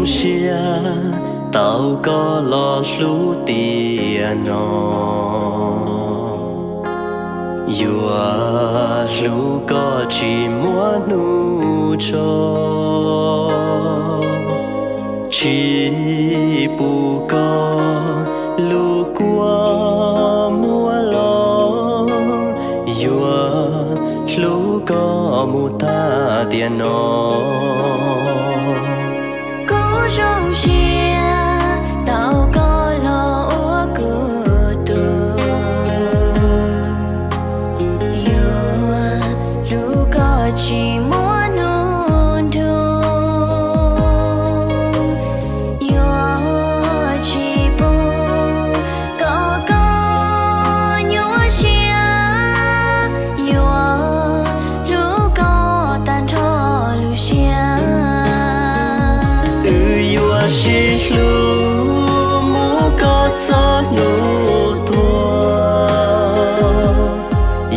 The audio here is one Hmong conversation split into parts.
siab tau koj los hlub tiag no. Yuav hlub koj tsis muaj hnub tso, tsis pub koj lub kua muag los, yuav hlub koj mus tag tiam no. Kuv zoo siab tau koj los ua kuv tug, yuav hlub koj tsis muaj hnub nrug, yuav tsis pub kom koj nyuaj siab, yuav hlub koj tag nrho lub siab. Wb yuav sib hlub mus kom txog hnub tuag,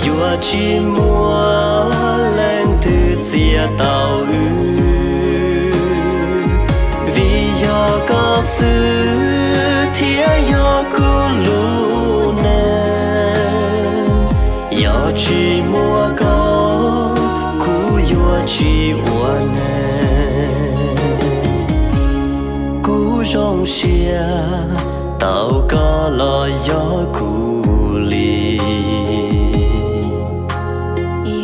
yuav tsis muaj leej twg txiav tau wb, vim yog koj xwb thiaj yog kuv lub neej. Yog tsis muaj koj, kuv yuav tsis ua neeg. Kuv zoo siab tau koj los yog kuv li,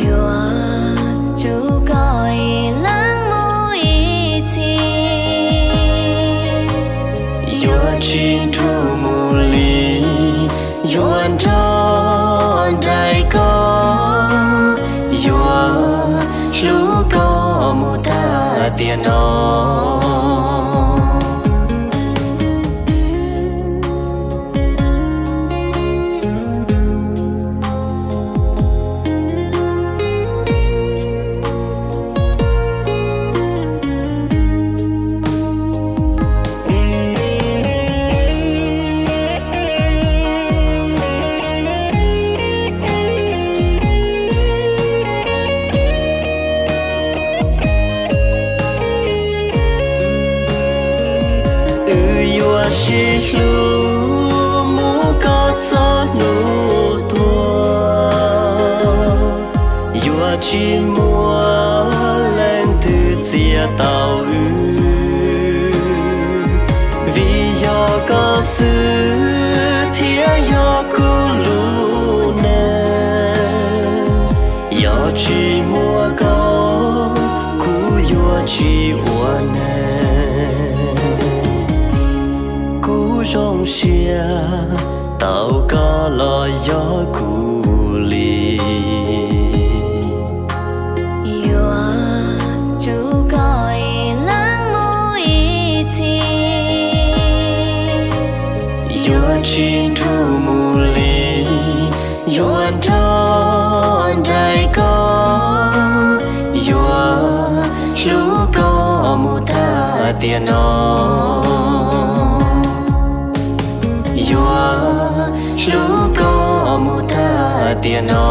yuav hlub koj ib leeg mus ib txhis, yuav tsis nrug mus li, yuav nrog nraim koj, yuav hlub koj mus tag tiam no. Wb yuav sib hlub mus kom txog hnub tuag, yuav tsis muaj leej twg txiav tau wb, vim yog koj xwb thiaj yog kuv lub neej. Yog tsis muaj koj, kuv yuav tsis ua neeg. Kuv zoo siab tau koj los yog kuv li, yuav hlub koj ib leeg mus ib txhis, yuav tsis nrug mus li, yuav nrog nraim koj, yuav hlub koj mus tag tiam no, yuav hlub koj mus tag tiam no.